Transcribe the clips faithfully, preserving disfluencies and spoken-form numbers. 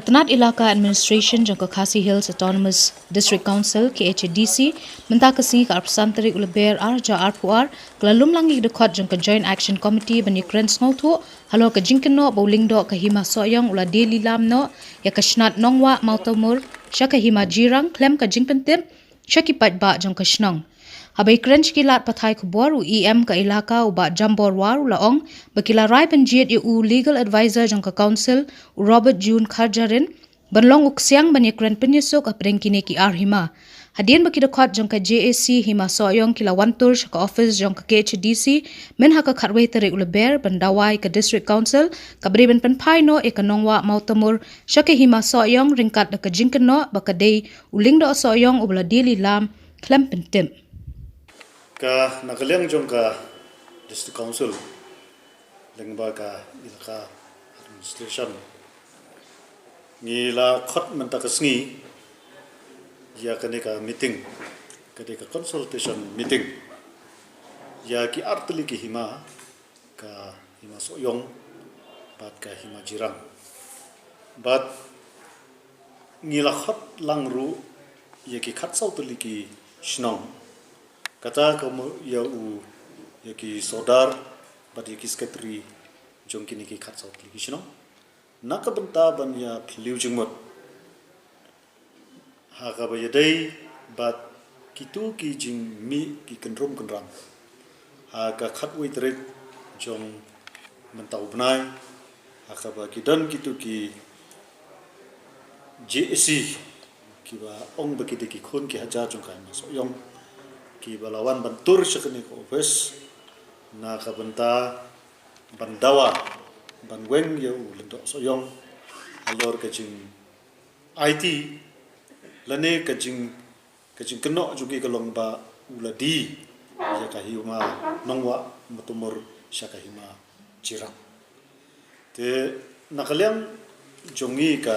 Tnat Elaka Administration jong ka Khasi Hills Autonomous District Council, K H A D C, mynta ka sngi ka arphew san tarik u Lber arhajar arphew ar, ka la lum lang ïa ki dkhot jong ka Joint Action Committee ban ïakren sngewthuh halor ka jingkynnoh ba u lyngdoh ka Hima Sohiong u la die lilam noh ïa ka shnat Nongwah Mawtamur sha ka Hima Jirang khlem ka jingpyntip sha ki paidbah jong ka shnong. Haba ïakren sha ki lad pathai khubor, u E M ka Elaka u Bah Jambor War u la ong ba ki la rai pynjied ïa u Legal Advisor jong ka Council, u Robert June Kharjarin, ban long u ksiang ban ïakren pynïasuk hapdeng kine ki ar hima. Hadien ba ki dkhot jong ka J A C Hima Sohiong ki la wan tur sha ka ophis jong ka K H A D C, myn ha ka khatwei tarik u Lber ban dawa ïa ka District Council kaba dei ban pynphai noh ïa ka Nongwah Mawtamur sha ka Hima Sohiong ryngkat da ka jingkynnoh ba ka dei u lyngdoh Sohiong uba la die lilam khlem pyntip. Ka na ka liang jong ka District Council, lyngba ka Elaka Administration, ngi la khot mynta ka sngi ïa kane ka meeting, ka dei ka consultation meeting ïa ki artylli ki hima, ka Hima Sohiong bad ka Hima Jirang. Bad ngi la khot lang ruh ïa ki khatsaw tylli ki shnong, kata ka mut ïa u, ïa ki sordar bad ïa ki secretary jong kine ki khatsaw tylli ki shnong, na ka bynta ban ïa phylliew jingmut ha kaba ïadei bad kito ki jingmih ki kynrum kynram ha ka khatwei tarik jong mynta u bnai, ha kaba ki don kito ki J A C kiba ong ba ki dei ki khun ki hajar jong ka Hima Sohiong, kiba la wan ban tur sha kane ka ophis na ka bynta ban dawa ban weng ïa u lyngdoh Sohiong halor ka jing aiti lane ka jing, ka jingkynnoh jong ki ka long ba u la die ïa ka Hima Nongwah Mawtamur sha ka Hima Jirang. Te na ka liang jong ngi ka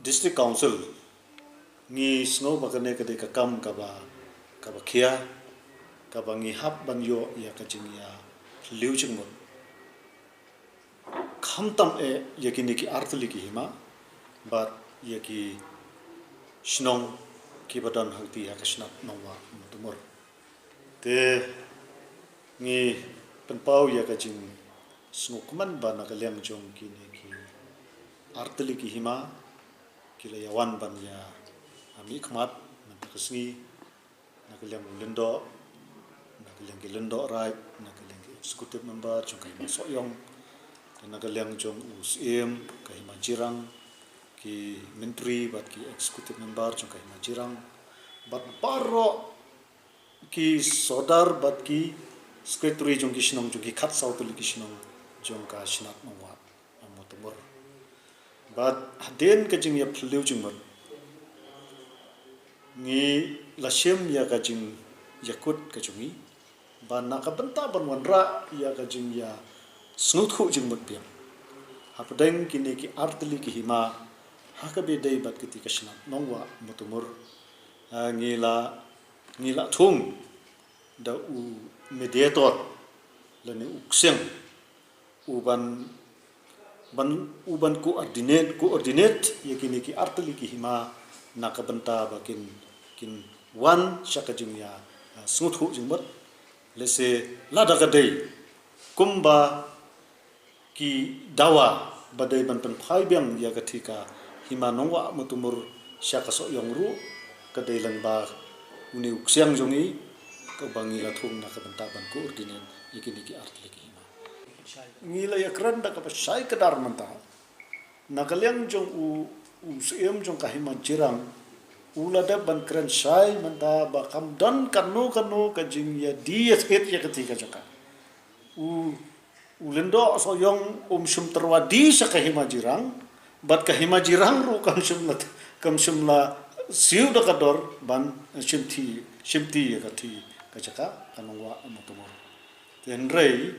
District Council, ngi sngew ba kane ka dei ka kam kaba, kaba khia, kaba ngi hap ban ïoh ïa ka jingïa phylliew jingmut, khamtam eh ïa kine ki artylli ki hima bad ïa ki shnong kiba don hangtei ha ka shnat Nongwah Mawtamur. Te ngi pynpaw ïa ka jingsngewkmen ba na ka liang jong kine ki artylli ki hima ki la ïa wan ban ïa mihkhmat mynta ka sngi, na ka liang u lyngdoh, na ka liang ki lyngdoh raid, na ka liang ki executive member jong ka Hima Sohiong, te na ka liang jong u Syiem ka Hima Jirang, ki myntri bad ki executive member jong ka Hima Jirang, bad baroh ki sordar bad ki secretary jong ki shnong, jong ki khatsaw tylli ki shnong jong ka shnat Nongwah Mawtamur. Bad hadien ka jingïa phylliew jingmut, ngi la shim ïa ka jingïakut ka jong ngi ba na ka bynta ban wanrah ïa ka jingïa sngewthuh jingmut biang hapdeng kine ki artylli ki hima ha kaba ïadei bad kata ka shnat Nongwah Mawtamur, ah, ngi la, ngi la thung da u mediator lane u ksiang u ban, ban, u ban coordinate, coordinate ïa kine ki artylli ki hima na ka bynta ba kin, kin wan sha ka jingïa, ah, sngewthuh jingmut. Lehse lada ka dei kumba ki dawa ba dei ban pynphai biang ïa kata ka Hima Nongwah Mawtamur sha ka Sohiong ruh, ka dei lyngba une u ksiang jong ngi kaba ngi la thung na ka bynta ban coordinate ïa kine ki artylli ki hima. Ngi la ïakren da kaba shai kdar mynta. Na ka liang jong u, u Syiem jong ka Hima Jirang u la dep ban kren shai mynta ba kam don kano kano ka jingïadie ïathied ïa kata ka jaka. U, u lyngdoh Sohiong um shym tyrwa die sha ka Hima Jirang, bad ka Hima Jirang ruh kam shym la, kam shym la siew da ka dor ban shimti, shimti ïa kata ka jaka ka Nongwah Mawtamur. Te hynrei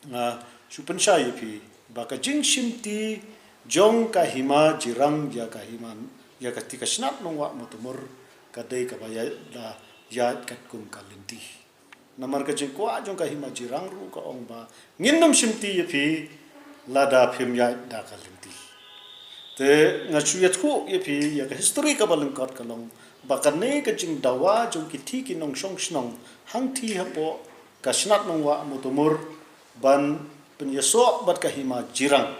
nga shu pynshai ïa phi ba ka jingshimti jong ka Hima Jirang ïa ka Hima, ïa kata ka shnat Nongwah Mawtamur ka dei kaba ïa, da ïaid katkum ka lynti. Namar ka jingkwah jong ka Hima Jirang ruh ka ong ba ngin nym shimti ïa phi lada phim ïaid da ka lynti. Te nga shu ïathuh ïa phi ïa ka history kaba lyngkot ka long ba kane ka jingdawa jong ki thi ki nongshong shnong hangthie hapoh ka Shnat Nongwah Mawtamur ban pynïasoh bad ka Hima Jirang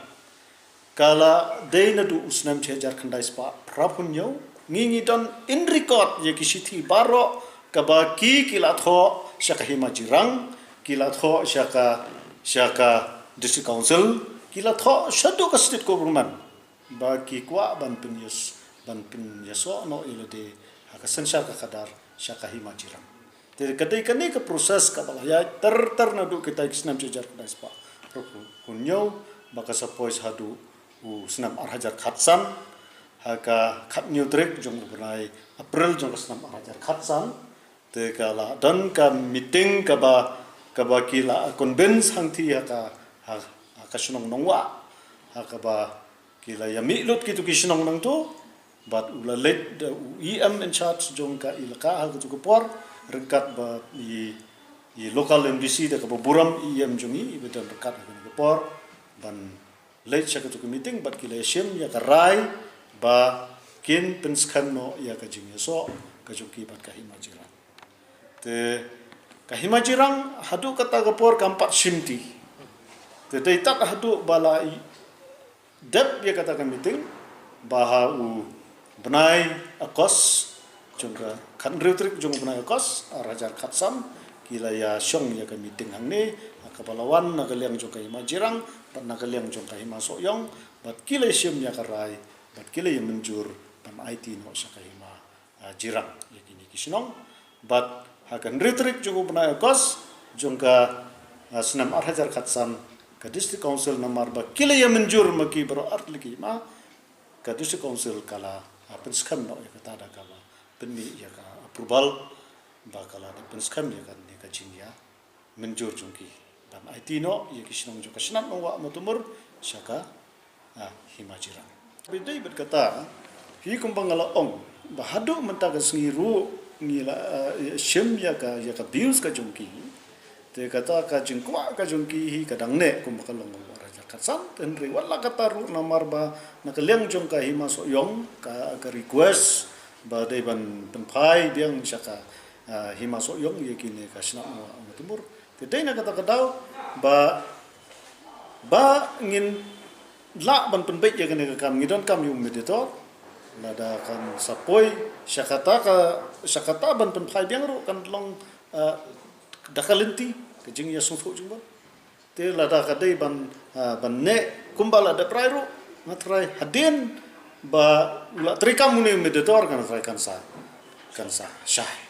ka la dei naduh u snem shi hajar khyndai spah phra phew hynñiew. Ngi ngi don in record ïa ki shithi baroh kaba ki ki la thoh sha ka Hima Jirang, ki la thoh sha ka, sha ka District Council, ki la thoh shaduh ka State Government ba ki kwah ban pynïas, ban pynïasoh noh ïa lade ha ka synshar ka khadar sha ka Hima Jirang. Te ka dei kane ka process kaba la ïaid ter ter naduh kita ki snem shi hajar khyndai spah phra phew hynñiew ba ka sa poi haduh u snem ar hajar khatsan, ha ka khathynñiew tarik jong u bnai April jong ka snem ar hajar khatsan. Te ka la don ka meeting kaba, kaba ki la convince hangthie ha ka, ha, ha ka shnong Nongwah, ha kaba ki la ïa mih lut kitu ki shnong nangtu. Bad u la leit da u E M in charge jong ka elaka ha katu ka por, ryngkat bad i, i local M D C da kaba burom E M jong i, i ba don ryngkat ha katu ka por ban leit sha katu ka meeting bad ki la ïa shim ïa ka rai ba kin pynskhem noh ïa ka jingïasoh ka jong ki bad ka Hima Jirang. Te ka Hima Jirang haduh kata ka por kam pat shimti. Te dei tad haduh ba la i dep ïa kata ka meeting ba ha u bnai August jong ka khathynriew tarik jong u bnai August ar hajar khatsan ki la ïa shong ïa ka meeting hangne, ha kaba la wan na ka liang jong ka Hima Jirang bad na ka liang jong ka Hima Sohiong, bad ki la ïa shim ïa ka rai bad ki la ïa mynjur ban aiti noh sha ka Hima, ah, Jirang ïa kine ki shnong. Bad ha ka hynriew tarik jong u bnai August jong ka, ah, snem ar hajar khatsan, ka District Council, namar ba ki la ïa mynjur ma ki baroh artylli ki hima, ka District Council ka la, ah, pynskhem noh ïa kata da kaba pynmih ïa ka approval ba ka la dep pynskhem ïa kane ka jingïa mynjur jong ki ban aiti noh ïa ki shnong jong ka Shnat Nongwah Mawtamur sha ka, ah, Hima Jirang. Bad dei bad kata, hi kumba nga la ong ba haduh mynta ka sngi ruh ngi la, ah, shim ïa ka, ïa ka views ka jong ki. Te kata ka jingkwah ka jong ki hi ka dang neh kumba ka long ha u ar hajar khatsan, te hynrei wat la kata ruh namar ba na ka liang jong ka Hima Sohiong ka, ka request ba dei ban pynphai biang sha ka, ah, Hima Sohiong ïa kine ka Shnat Nongwah Mawtamur. Te dei na kata ka daw ba, ba ngin lah ban pynbeit ïa kane ka kam, ngi donkam ïa u mediator. Lada kan sa poi sha kata ka, sha kata ban pynphai biang ruh kan long, ah, da ka lynti ka jingïasngewthuh jingbun. Te lada ka dei ban, ah, ban neh kumba la dep rai ruh, nga tharai hadien ba u la treikam une u mediator, nga tharai kan sa, kan sa shai.